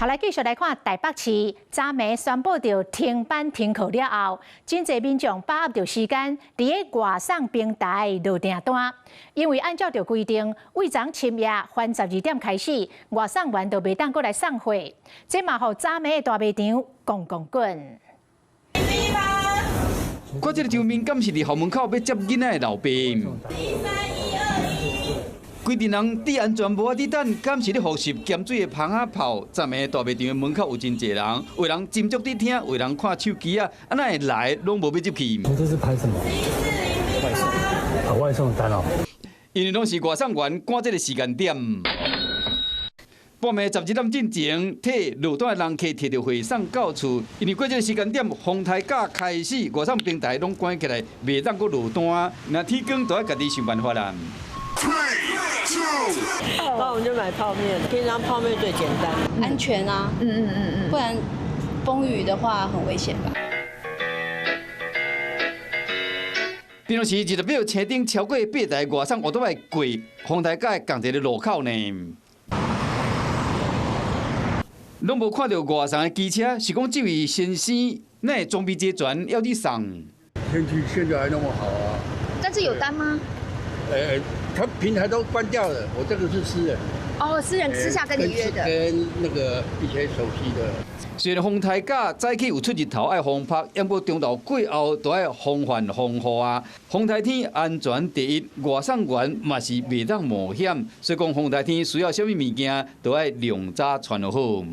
好，來繼續來看台北市，昨暝宣布著停班停課了後，真濟民眾把握著時間，佇个外送平台落訂單。因為按照著規定，對昨深夜番12點開始，外送員就袂當閣來送貨。這嘛予昨暝的大賣場摃摃滾。看這个場面，敢是佇校門口欲接囡仔的老爸？規陣人佇安全帽仔佇等，敢是咧復習鹹水的蜂仔炮？昨暝大賣場的門口有真濟人，有人斟酌佇聽，有人看手機啊，啊哪會來攏無欲入去。你這是拍什麼？外送。啊，外送單哦。因為攏是外送員趕這个時間點。半暝12點進前，替落單的人客提著貨送到厝，因為過這个時間點，風颱假開始，外送平台攏關起來，袂當閣落單，若天光就愛家己想辦法啦。那我們就買泡麵，平常泡麵最簡單，安全啊，不然風雨的話很危險吧。平常時20秒車頂超過八台外送歐多拜過風台甲仝一个路口呢，攏無看著外送的機車，是講這位先生哪會裝備齊全猶佇送？天氣現在還那麼好啊！但是有單嗎？他平台都關掉了，我這個是私人。哦，私人私下跟你約的。跟那個一些熟悉的。雖然風颱假早起有出日頭愛防曬，不過中晝過後都愛防範防雨啊。風颱天安全第一，外送員嘛是袂當冒險，所以講風颱天需要啥物物件，都愛量早穿好。